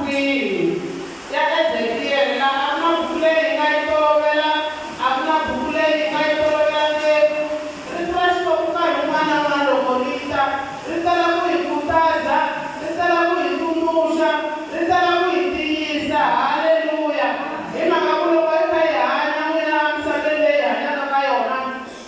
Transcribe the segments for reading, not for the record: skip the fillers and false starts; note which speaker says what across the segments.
Speaker 1: ebukwini ya Ezekiyele laha a ku na buku leyi hi nga yi tolovela, a ku na buku leyi hi nga yi tolovelangeki. Rito ra Xikwembu nkarhi wun'wana na wun'wana loko ri ta, ri tala ku hi khutaza, ri tala ku hi tsundzuxa, ri tala ku hi tiyisa. Haleluya! Hi mhaka ku loko hi kha hi hanya n'wina emisaveni leyi hi hanyaka ka yona,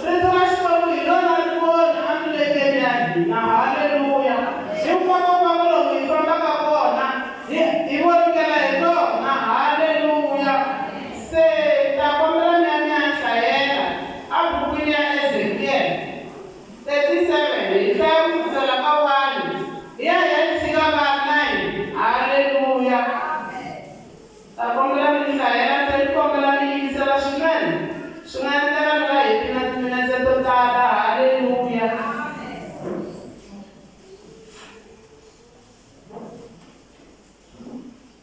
Speaker 1: Rito ra Xikwembu hi rona rivoni emilengeni ya hina. Haleluya! Hinkwako-nkwako lomu hi fambaka kona, hi, hi vonikela hi rona. Haleluya! Se ni ta kombela mi ya mi ya hlayela abukwini ya Ezekiel 37, hi hlaya ku sukisela ka 1 hi ya hi ya tshika ka 9. Haleluya! Ta kombela mi ni hlayela, ni ta ni kombela mi yingisela swinene. Swi nga endleka mi nga heti na timinetse to tala. Haleluya!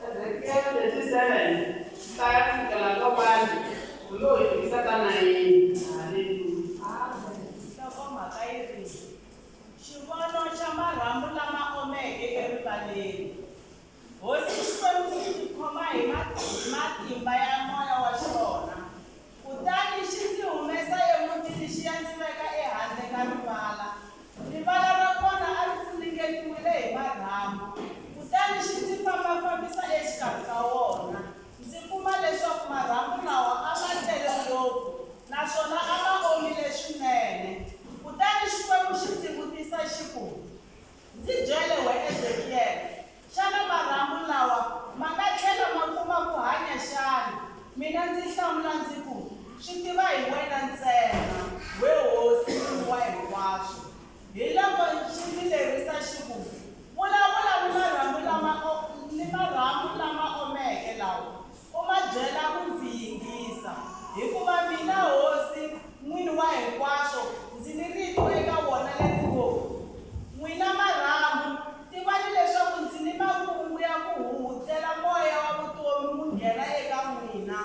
Speaker 1: Ezekiel 37, hlaya ku sukela ka 1 kumbe u yi fikisa ka 9. Haleluya!
Speaker 2: Nhlokomhaka yi ri, Xivono xa marhambu lama omeke erivaleni. Hosi Xikwembu xi tikhoma hi matimba ya moya wa xona, kutani xi ndzi humesa emutini xi ya ndzi veka ehandle ka rivala. Rivala ra kona a ri funengetiwile hi marhambu, kutani xi ndzi famba-fambisa exikarhi ka wona, ndzi kuma leswaku marhambu lawa a ma tele ngopfu, naswona a ma omile swinene. Kutani Xikwembu xi ndzi vutisa xi ku, Ndzi byele, we Ezekiyele, xana marhambu lawa ma nga tlhela ma kuma ku hanya xana? Mina ndzi hlamula ndzi ku, Swi tiva hi wena ntsena, we Hosi, N'wini wa hinkwaswo. Hiloko xi ndzi lerisa xi ku, Vulavula ni marhambu lama ni marhambu lama omeke lawa, u ma byela ku ndzi yingisa, hikuva mina Hosi, N'wini wa hinkwaswo, ndzi ni rito eka wona leri ngo, N'wina marhambu, tivani leswaku ndzi ni makungu ya ku huhutela moya wa vutomi wu nghena eka n'wina,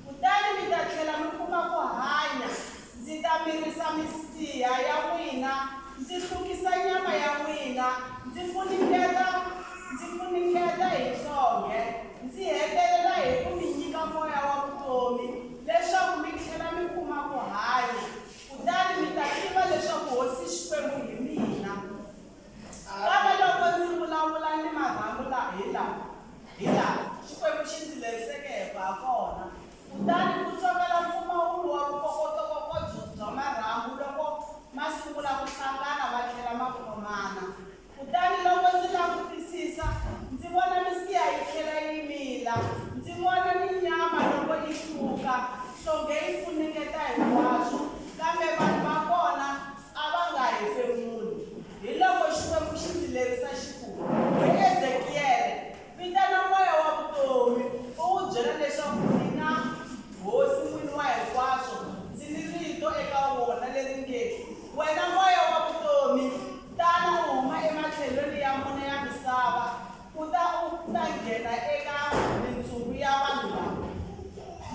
Speaker 2: kutani mi ta tlhela mi kuma ku hanya, ndzi ta mirisa misiha ya n'wina, ndzi hlukisa nyama ya n'wina, ndzi funingeta, ndzi funingeta hi nhlonge. Ndzi hetelela hi ku mi nyika moya wa vutomi, leswaku mi tlhela mi kuma ku hanya, kutani mi ta tiva leswaku Hosi Xikwembu hi mina. Kambe loko ndzi vulavula ni marhambu la, hilaha, hilaha Xikwembu xi ndzi leriseke hakona, kutani ku twakala mpfumawulo wa vukokotokokodzo bya marhambu loko ma sungula ku hlangana ma tlhela ma khomana. Kutani loko ndzi langutisisa, ndzi vona misiha yi tlhela yi mila, ndzi vona ni nyama loko yi hluka, nhlonge yi funengeta hinkwaswo, kambe vanhu va kona a va nga hefemuli. Hiloko Xikwembu xi ndzi lerisa xi ku, We Ezekiyele, vitana moya wa vutomi, u wu byela leswaku mina Hosi N'wini wa hinkwaswo ndzi ni rito eka wona leri nge, Wena moya wa vutomi, Tana u huma ematlhelweni ya mune ya misava, u ta u ta nghena eka mintsumbu ya vanhu lava,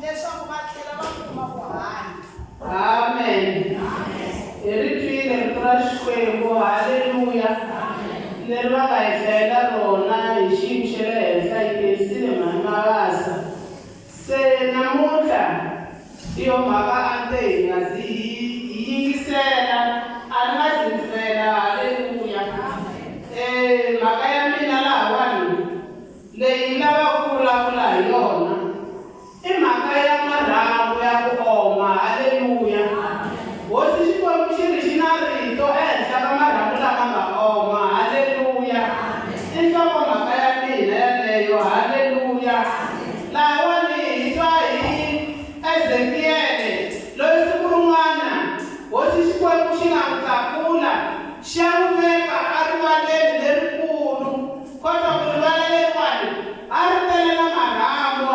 Speaker 2: leswaku va tlhela va kuma ku hanya.
Speaker 1: Amen. Hi ri twile rito ra Xikwembu, haleluya, leri va nga hi hlayela rona hi xiyimo xa le henhla, hi khensile mhani Mabasa. Se namuntlha hi yo mhaka a ni te hi nga zi hi hi yingisela, a ni nga zi ni hlwela. Haleluya! Mhaka ya mina lahawani leyi ni lavaka ku vulavula hi yona i mhaka ya marhambu ya ku oma. Haleluya! Hosi Xikwembu xi ri xi na rito ehenhla ka marhambu lama nga oma. Haleluya! I nhlokomhaka ya mina yaleyo. Haleluya! Lahawani hi twa hi Ezekiyele, loyi siku rin'wana Hosi Xikwembu xi nga n'wi tlakula xi ya n'wi veka erivaleni lerikulu, kodwa ku rivala leriwani a ri tele na marhambu.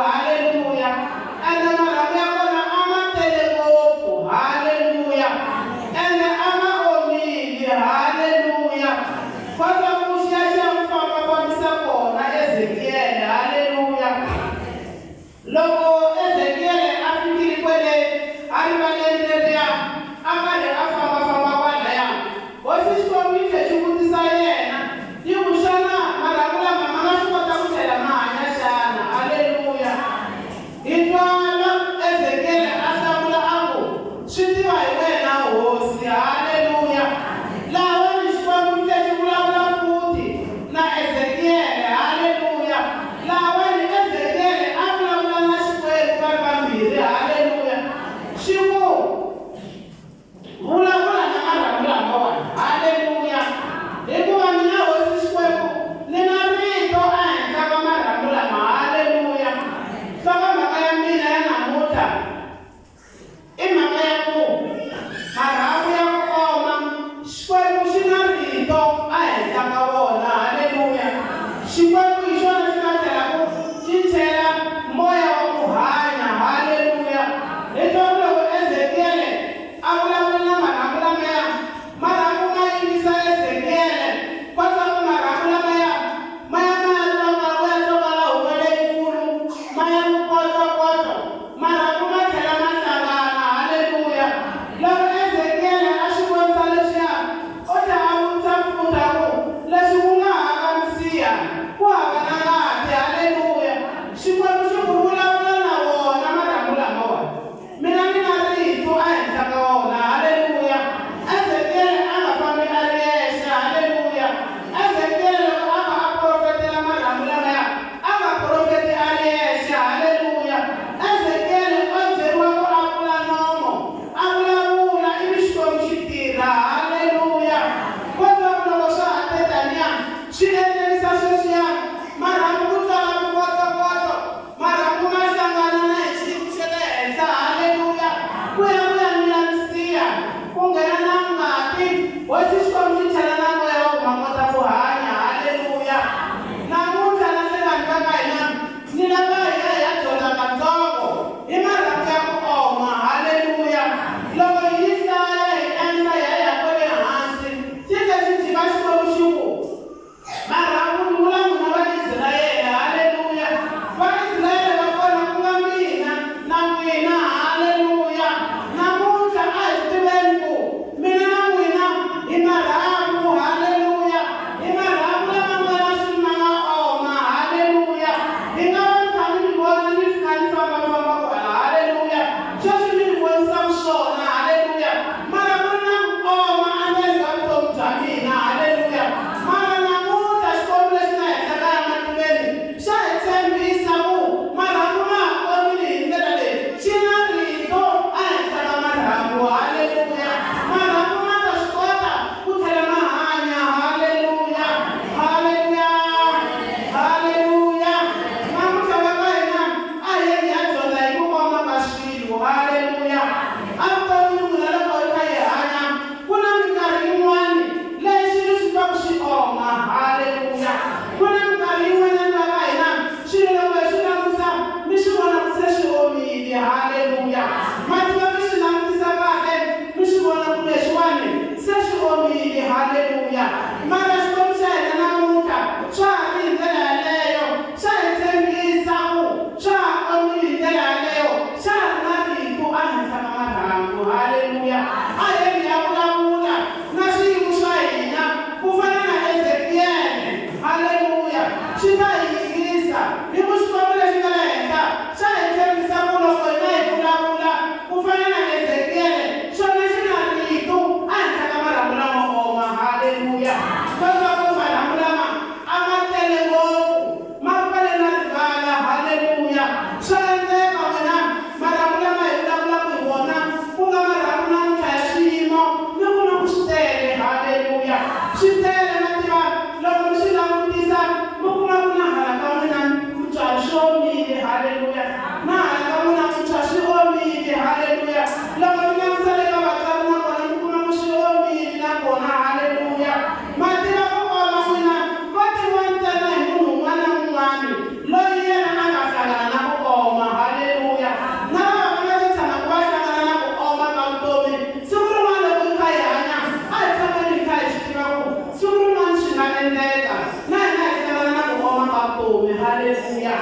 Speaker 1: Haleluya. Na hala ka n'wina muntshwa swi omile. Haleluya. Loko mi langutisa le ka vatswari na kona mi kuma ku swi omile na kona. Haleluya. Ma tiva ku oma n'wina ko tiviwa ntsena hi munhu un'wana na un'wana loyi yena a nga hlangana na ku oma. Haleluya. Na lava va nga se tshamaka va hlangana na ku oma ka vutomi, siku rin'wana loko hi kha hi hanya a hi tshameni hi kha hi swi tiva ku siku rin'wana swi nga endleka na hina hi hlangana na ku oma ka vutomi. Haleluya.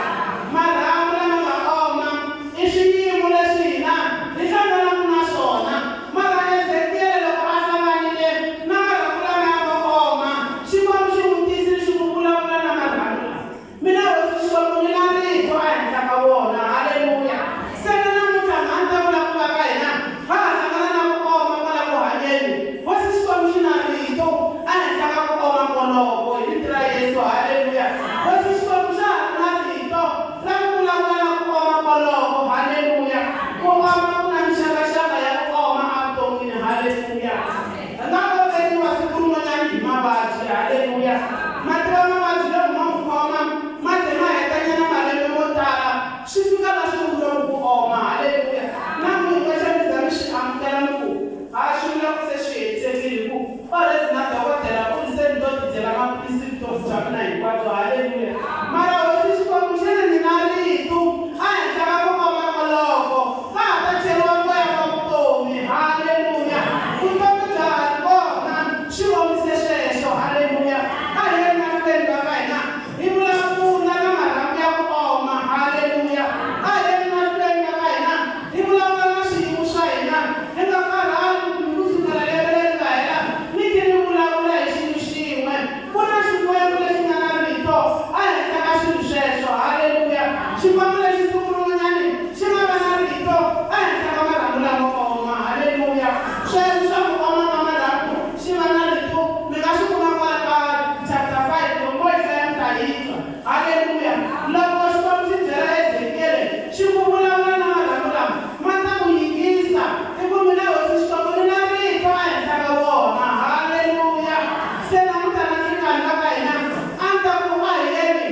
Speaker 1: Marhambu lama nga oma i swiyimo leswi hina hi hlanganaka na swona. Mara Ezekiyele loko a hlanganile na marhambu lama ya ngo oma, Xikwembu xi n'wi tisile xi ku vulavula na marhambu lawa. Mina hosi Xikwembu ni na rito ehenhla ka wona. Haleluya. Se na namuntlha mhani ta vula ku va ka hina va ha hlangana na ku oma kwala ku hanyeni. Hosi Xikwembu xi na rito ehenhla ka ku oma koloko hi vito ra Yesu. Haleluya. Hosi Xikwembu xa ha ri na rito ra ku vulavula na ku oma koloko. Haleluya. Ku oma ku na mixakaxaka ya ku oma evuton'wini. Haleluya. Hi nga omeriwa siku rin'wanyana hi mavabyi. Haleluya. Ma tiva mavabyi loko ma ku khoma ma ze ma hetanyana malembe mo tala swi fika la swi vuriwa ku oma. Haleluya. Na n'wina xa mi za mi swi amukela mi ku ha swi vula ku se swi hetisekile hi ku already na dokodela u ri se ni to tidyela maphilisi vutomi bya mina hinkwabyo. Haleluya. Mara hosi Xikwembu xi ri ni na rito ehenhla ka ku oma koloko ka ha ta cheriwa moya wa vutomi. Haleluya. Vutomi bya ha ri kona swi omise sweswo. Haleluya. A hi yeni mahlweni va ka hina hi vulavula na marhambu ya ku oma. Haleluya. A hi yeni mahlweni va ka hina hi vulavula na swiyimo swa hina hi nga karhali kumbe ku sukela lembe leri nga hela ni khi ni vulavula hi xilo xin'we. Ku na Xikwembu lexi nga na rito ehenhla ka swilo sweswo. Haleluya. Xikwembu lexi siku rin'wanyani xi nga va na rito ehenhla ka marhambu lamo oma. Haleluya. Sweswo swa ku oma ka marhambu xi va na rito mi nga swi kuma kwala ka chapter 5 loko mo yi hlaya mi ta yi twa. Haleluya. Loko Xikwembu xi byela Ezekiyele xi ku vulavula na marhambu lama ma ta ku yingisa i ku mina hosi Xikwembu ni na rito ehenhla ka wona. Haleluya. Se namuntlha na nhlikani va ka hina a ni ta ku a hi yeni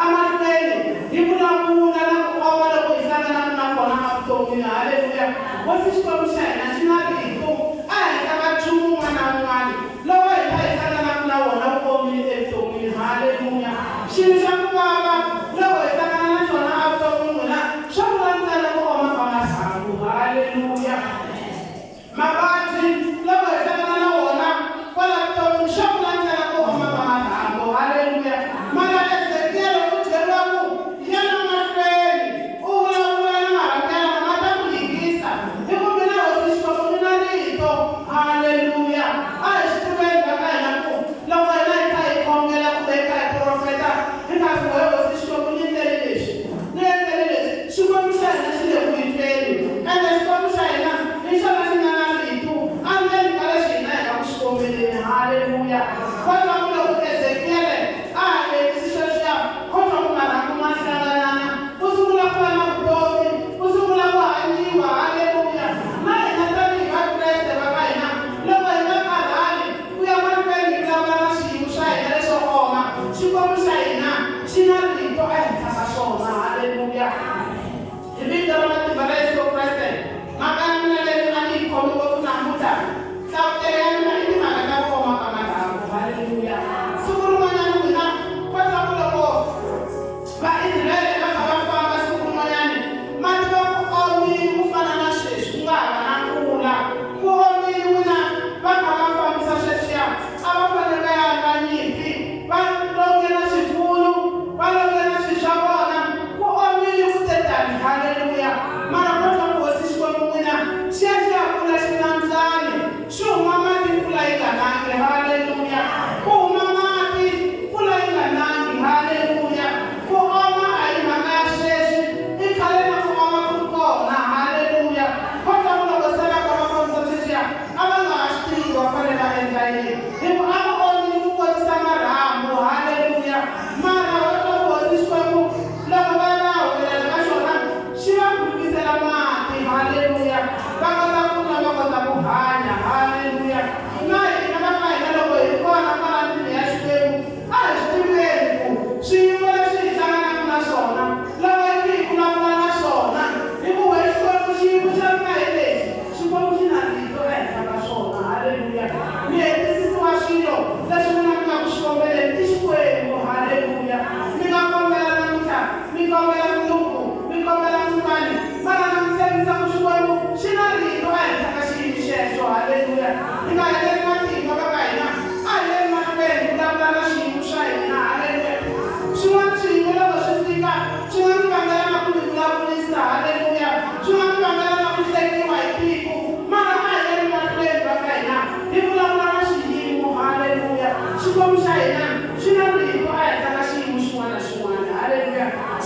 Speaker 1: emahlweni hi vulavula na ku oma loko hi hlanganaka na kona evuton'wini. Haleluya. Hosi Xikwembu xa hina xi na rito ehenhla ka nchumu wun'wana na wun'wana lowu hina hi hlanganaka na wona wu omile evuton'wini. Haleluya. Xilo xa ku vava loko hi hlangana na xona evuton'wini n'wina swo vula ntsena ku oma ka marhambu. Haleluya. Mavabyi loko hi hlangana na wona kwala vuton'wini swo vula ntsena ku oma ka marhambu. Haleluya. Mara Ezekiyele u byeriwa ku yana mahlweni u vulavula na marhambu ya lama ma ta ku yingisa hi ku mina hosi Xikwembu ni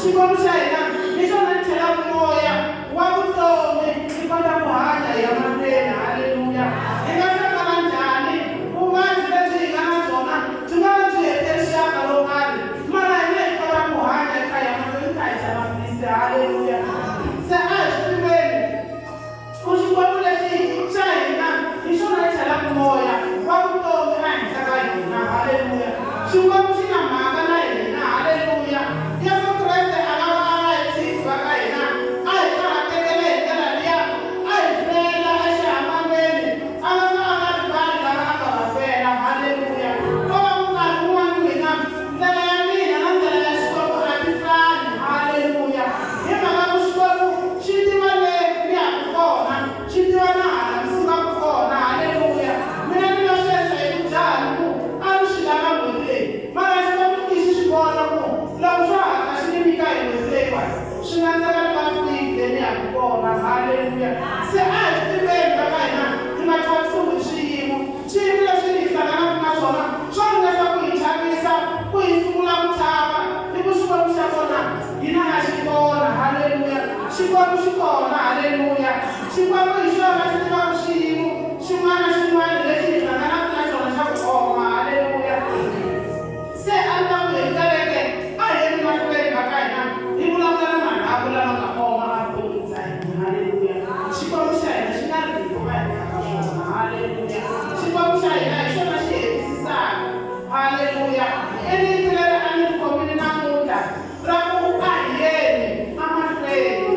Speaker 1: Xikwembu xa hina hi xona xi chelaka moya wa vutomi hi kota ku hanya hi ya mahlweni. Haleluya. Hi nga hlangana njhani? Vuvabyi lebyi hi nga na byona byi nga va byi hete rixaka ro karhi, mara hina hi kota ku hanya hi kha hi ya mahlweni hi kha hi dya maphilisi. Haleluya. Se a hi swi tiveni ku Xikwembu lexi xa hina hi xona xi chelaka moya wa vutomi ehenhla ka hina. Haleluya. Xikwembu xi na mhaka na hina. Haleluya. Yesu Kreste a nga va a nga hi tshiki va ka hina, a hi karhatekele hi ndlela liya, a hi fela exihambanweni, a nga ka a nga rivali lava a nga va fela. Haleluya. Ko va ku nkarhi wun'wana mina ndlela ya mina na ndlela ya Xikwembu a ti fani. Haleluya. Hi mhaka ku Xikwembu xi tiva le ni yaka kona, xi tiva na hala ni sukaka kona. Haleluya. Mina ni nga swi endla hi ku jaha ni ku a ni swi lava n'hweti leyi, mara Xikwembu i xi swi vona ku loko swo hatla xi ni nyika hi n'hweti leyiwani swi nga ntsena ni nga fiki le ni yaka kona. Haleluya. Se a hi swi tiveni va ka hina hi nga chavisiwi hi swiyimo. Swiyimo leswi hi hlanganaka na swona swo ringesa ku hi chavisa, ku hi sungula ku chava, hi ku Xikwembu xa kona hina ha xi vona. Haleluya. Xikwembu xi kona. Haleluya. Xikwembu hi xona xi tivaka xiyimo xin'wana na xin'wana lexi hi hlanganaka na xona xa ku oma. Haleluya. Se a ni ta ku hi kereke a hi yeni mahlweni va ka hina hi vulavula na marhambu lama nga oma evuton'wini bya hina. Haleluya. Xikwembu xa hina xi na rito ehenhla ka swona. Haleluya. Xikwembu xa hina hi xona xi hetisisaka. Haleluya. I rito leri a ni ri khomile namuntlha ra ku a hi yeni emahlweni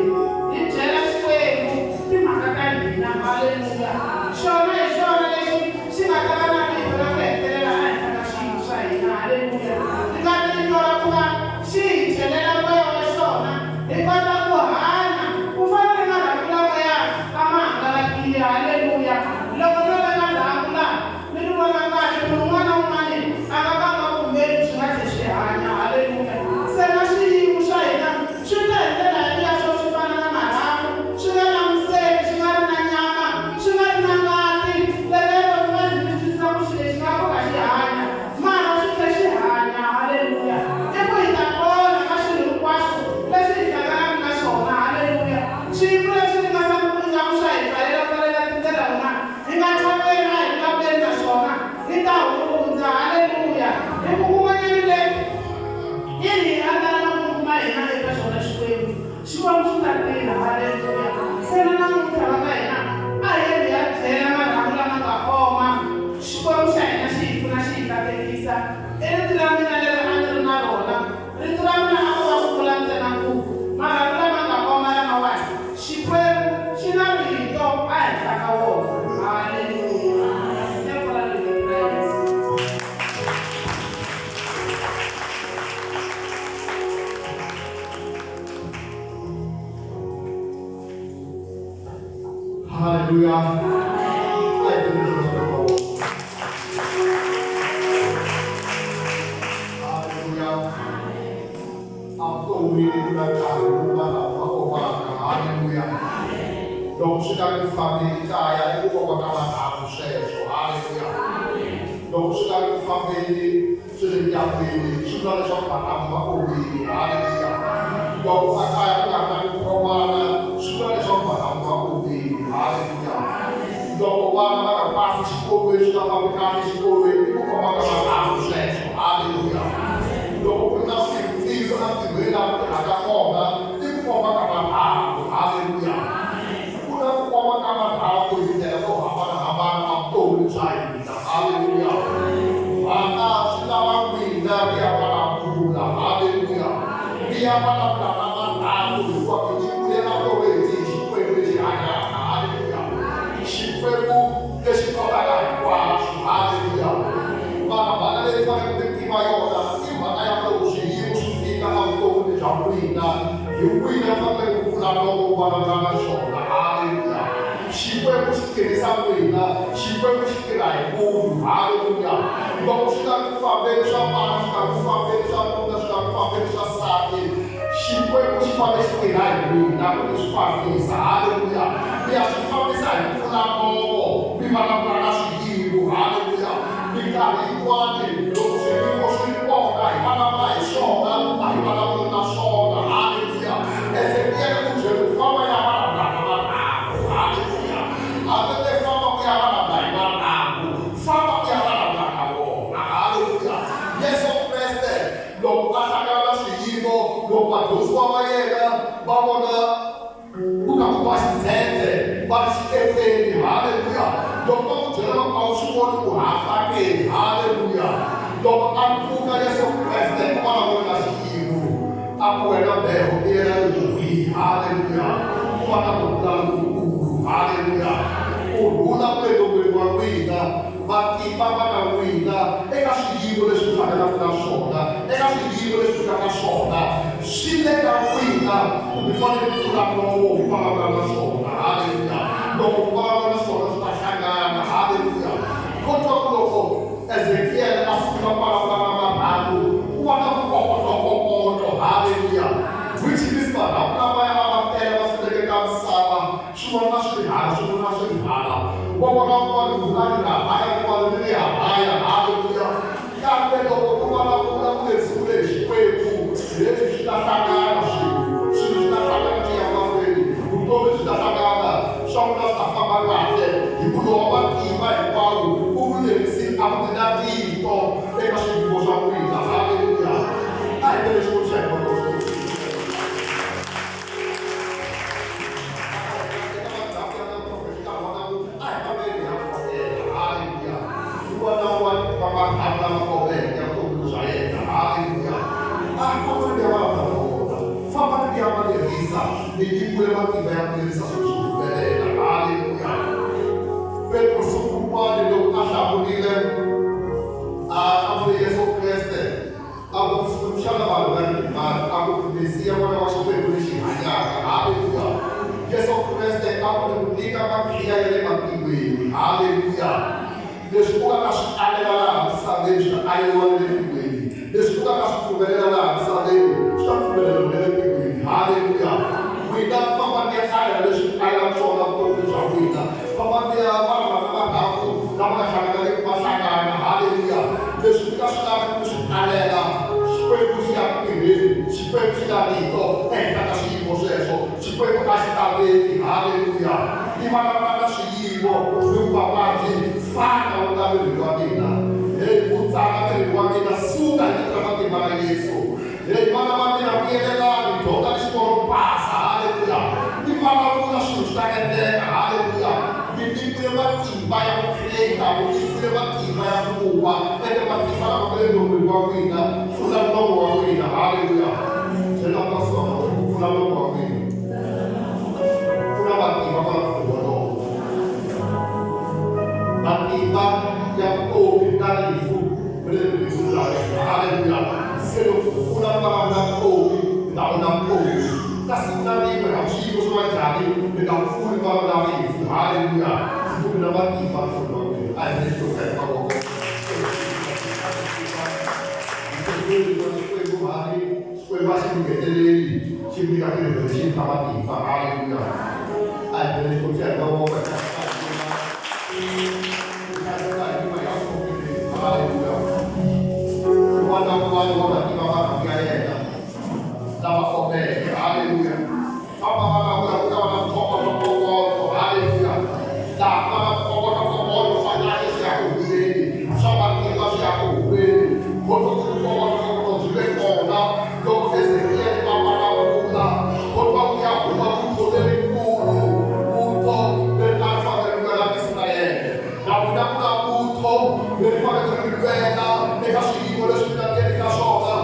Speaker 1: hi byela Xikwembu timhaka ta hina. Haleluya. Xona hi xona lexi xi nga ta va na rito ra ku hetelela ehenhla ka swiyimo swa hina. Haleluya. Ri nga rito ra ku va xi hi chelela moya wa xona hi kota ku hanya ku fana ni marhambu lamaya a ma hangalakile. Haleluya. Loko no veka rhambu laha ni ri vona kahle, munhu un'wana na un'wana a nga ka a nga pfumeli swi nga tlhe swi hanya. Haleluya. Se na swiyimo swa hina swi ta hi ndlela yaliya swo swi fana na marhambu, swi nga lamuseli, swi nga ri na nyama, swi nga ri na ngati. Lelero mi nga zi mi twisisa ku xilo lexi nga pfuka xi hanya, mara swi tlhe xi hanya. Haleluya. I ku hi ta pona ka swilo hinkwaswo leswi hi hlanganaka na swona. Haleluya. Swiyimo leswi ringasaka ku ingaku swa hi pfalela pfalela tindlela hina hi nga chaveni, a hi vulavuleni na swona, hi ta hundza. Haleluya. Hi ku kun'wanyani le i hi andlala makungu ma hina eka xona Xikwembu, Xikwembu xi ta tirha. Haleluya. Se na namuntlha va ka hina a hi yeni hi ya byela marhambu lama nga oma. Xikwembu xa hina xi hi pfuna, xi hi katekisa. I rito ra mina leri a ni ri na rona. Rito ra mina a ko va ku vula ntsena ku marhambu lama nga oma lamawani Xikwembu xi na rito ehenhla ka wona. Haleluya. Se pfala rito ra Yesu.
Speaker 3: Hallelujah. I believe in the Lord. Hallelujah. Evuton'wini ku na nkarhi lowu vanhu va omaka. Hallelujah. Loko swi nga ku fambeli kaya i ku oma ka marhambu sweswo. Hallelujah. Loko swi nga ku fambeli swi le ndyangwini swi vula leswaku marhambu ma omile. Hallelujah. Loko a kaya ku nga ri na ku khomana swi vula leswaku marhambu ma omile. Hallelujah. Loko vana va nga pasi xikolweni swi nga fambi kahle xikolweni i ku oma ka marhambu sweswo. Hallelujah. Loko ku ri na swipfilo entirhweni laha ku tirhaka kona i ku oma ka marhambu. Hallelujah. Ku na ku oma ka marhambu hi tindlela to hambanahambana evuton'wini bya hina. Hallelujah. Mhaka swi lava n'wina mi ya vulavula. Hallelujah. Mi ya vulavula na marhambu hikuva mi nyikiwile authority hi Xikwembu lexi hanyaka. Hallelujah. Xikwembu lexi kotaka hinkwaswo. Hallelujah. Mara mhaka leyi faneleke mi tiva yona i mhaka ya ku loko swiyimo swi fika evuton'wini bya n'wina hi n'wina mi faneleke ku pfula nomo ku vulavula na swona. Hallelujah. Xikwembu xi tirhisa n'wina, Xikwembu xi tirha hi munhu. Hallelujah. Loko swi nga ku fambeli swa vana, swi nga ku fambeli swa nuna, swi nga ku fambeli swa nsati, Xikwembu xi fanele xi tirha hi n'wina ku mi swi fambisa. Hallelujah. Mi ya swi fambisa hi ku pfula nomo mi vulavula na swiyimo. Hallelujah. Minkarhi yin'wani loko swiyimo swi ri kona hi vulavula hi swona, a hi vulavuli na swona. wena mbeho miyela loku hi haleluya ku va na ku rhula lokukulu haleluya ku rhula ku le non'wini wa n'wina matimba ma na n'wina eka swiyimo leswi mi hlanganaka na swona eka swiyimo leswi mi nga ka swona swi le ka n'wina ku mi fanele mi pfula nomo mi vulavula na swona haleluya loko mi vulavula na swona swi ta hlangana haleluya ko twa ku loko Ezekiel a sungula ku vulavula na marhambu ku va na vukokotokokoto haleluya which means marhambu lamaya a ma tele ma suleke ka misava swin'wana na swi ri hala swin'wana na swi ri hala voko ra un'wana ri ri hahaya rin'wana ri ri hahaya haleluya kambe loko ku vulavula ku lerisiwile hi Xikwembu leswi swi ta hlangana swilo swilo swi ta hlangana swi ya mahlweni vutomi byi ta hlangana swa n'wina swi ta famba kahle hi ku lowa matimba hinkwawo u ku lerisile a ku ti na tito eka swiyimo swa n'wina haleluya a hi tele Xikwembu xa hina Petro sukun'wana loko a hlamulile a hlamule Yesu Kreste a ku xana vanhu va ri mani a ku Mesiya n'wana wa Xikwembu lexi hanyaka haleluya Yesu Kreste a ku ku nyika makhiya ya le matilweni haleluya leswi u nga ta swi alela laha misaveni swi ta aleriwa na le tilweni leswi u nga ta swi pfumelela laha misaveni swi ta pfumeleriwa na le tilweni haleluya n'wina famba mi ya alela leswi mi alelaka swona vutomi bya n'wina famba mi ya vulavula na marhambu lama nga hlangananiki ma hlangana haleluya leswi mi nga swi laviki ku swi alela Xikwembu xi ya ku tirheni Xikwembu xi na rito ehenhla ka swiyimo sweswo Xikwembu a xi tsandzeki haleluya i vulavula na swiyimo ni ku vavabyi fana wu nga miri wa mina heyi ku tsana miri wa mina suka hi vito ra matimba ra Yesu heyi vana va mina vuyelelani dyondza ni xikolo pasa haleluya i vulavula swilo swi ta endleka haleluya mi nyikiwile matimba ya ku create mi nyikiwile matimba ya ku vumba ende matimba lama nga le non'wini wa n'wina pfula nomo wa n'wina haleluya byela pastor ku pfula nomo wa n'wina ku na matimba kwala nomo wolowo matimba ya vutomi na rifu mi le ririmi ra wena haleluya se loko u pfula vulavula vutomi mi ta vona vutomi ka siku na rin'we hambi swiyimo swo va njhani mi nga pfuli vulavula rifu haleluya ku mi na matimba mfumo wa n'wina a hi mi hluka hi mavoko Xikwembu mhani Xikwembu a xi mi ngheteleli xi mi nyika ti-revelation ta matimba haleluya a hi bele Xikwembu xa hi mavoko haleluya un'wana na un'wana wa matimba marhambu ya yena lama omeke haleluya famba vulavula ku ta va na ntokotokokoto haleluya laha ku va na ntokotokokoto swa kahle swi ya ku humeni swa matimba swi ya ku humeni ntokotokokoto byi ve kona loko Ezekiel a vulavula ko twa ku ya huma vuthu lerikulu vuthu leri a ri fanele ri lwela Israyele na n'wina ku na vuthu leri fanele ri lwela eka swiyimo leswi mi nga ngeni ka swona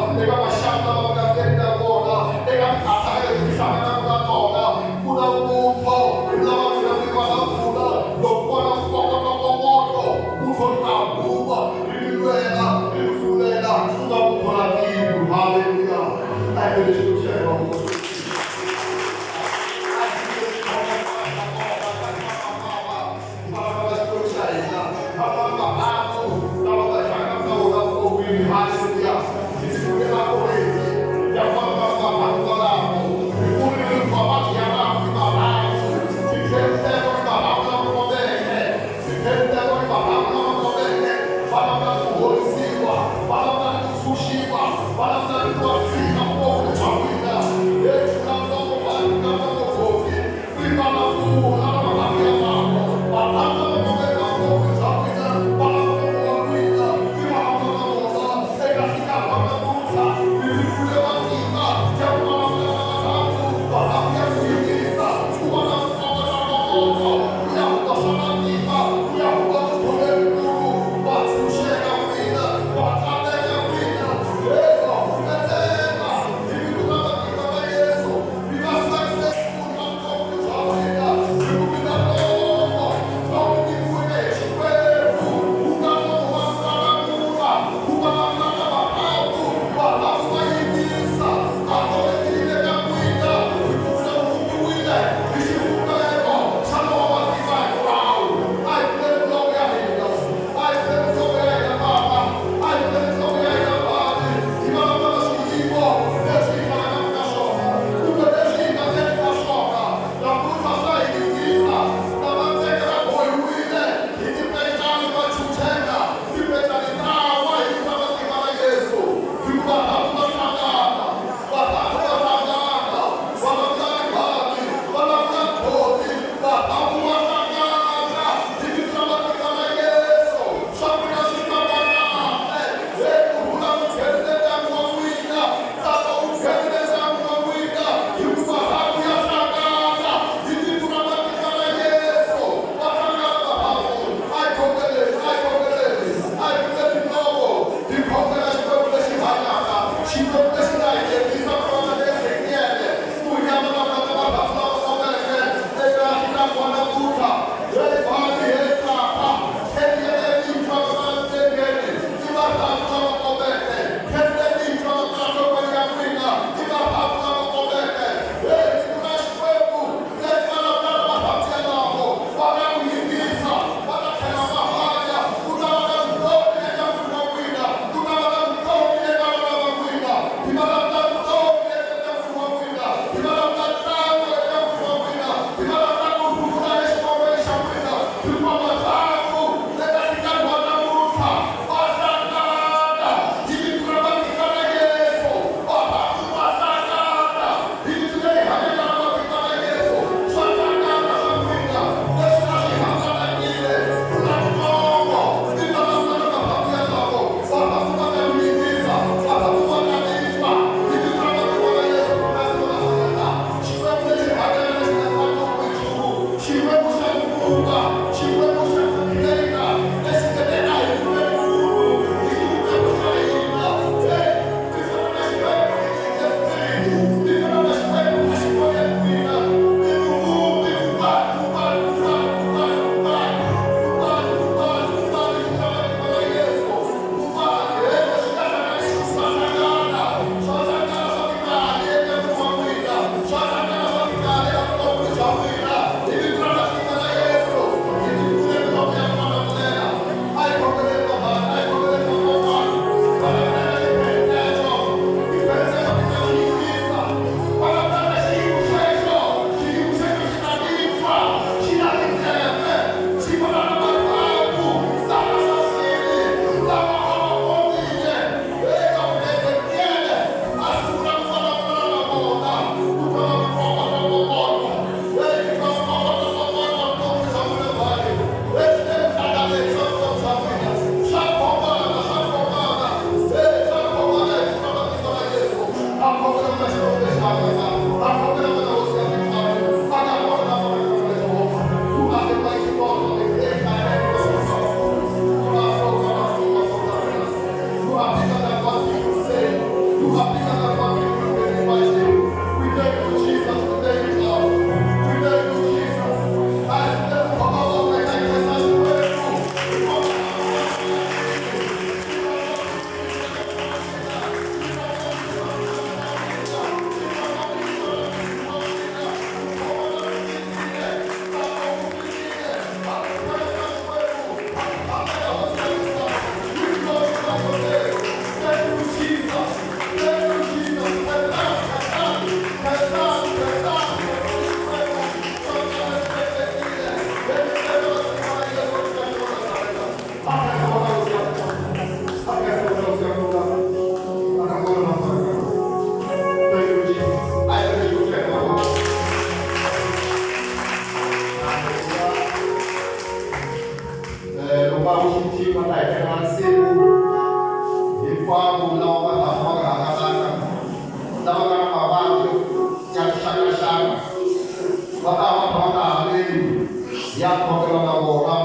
Speaker 3: Hi ya khongela na vona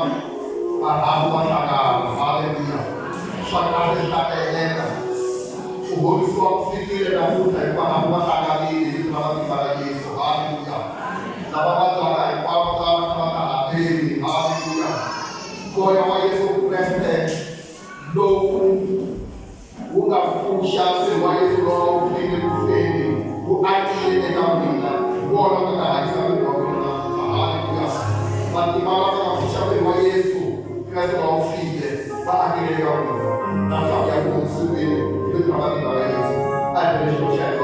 Speaker 3: marhambu ma hlangana. Haleluya. Swa kahle swi ta endleka. Ku horisiwa ku fikile namuntlha hikuva marhambu ma hlanganile hi vito ra matimba ra Yesu. Haleluya. Lava vabyaka hinkwavo lava nga va nga hakeli. Haleluya. Moya wa Yesu Kreste lowu wu nga pfuxa ntirho wa Yesu lowu wu fike ku feni wu akile eka n'wina, hi wona wu nga ta hanyisa miri wa n'wina namuntlha. Haleluya! Matimba lama nga pfuxa miri wa Yesu Kreste lowu file va akile eka n'wina namuntlha, ku ya ku hundzisiweni hi vito ra matimba ra Yesu. A hi bele Xikwembu xa hina.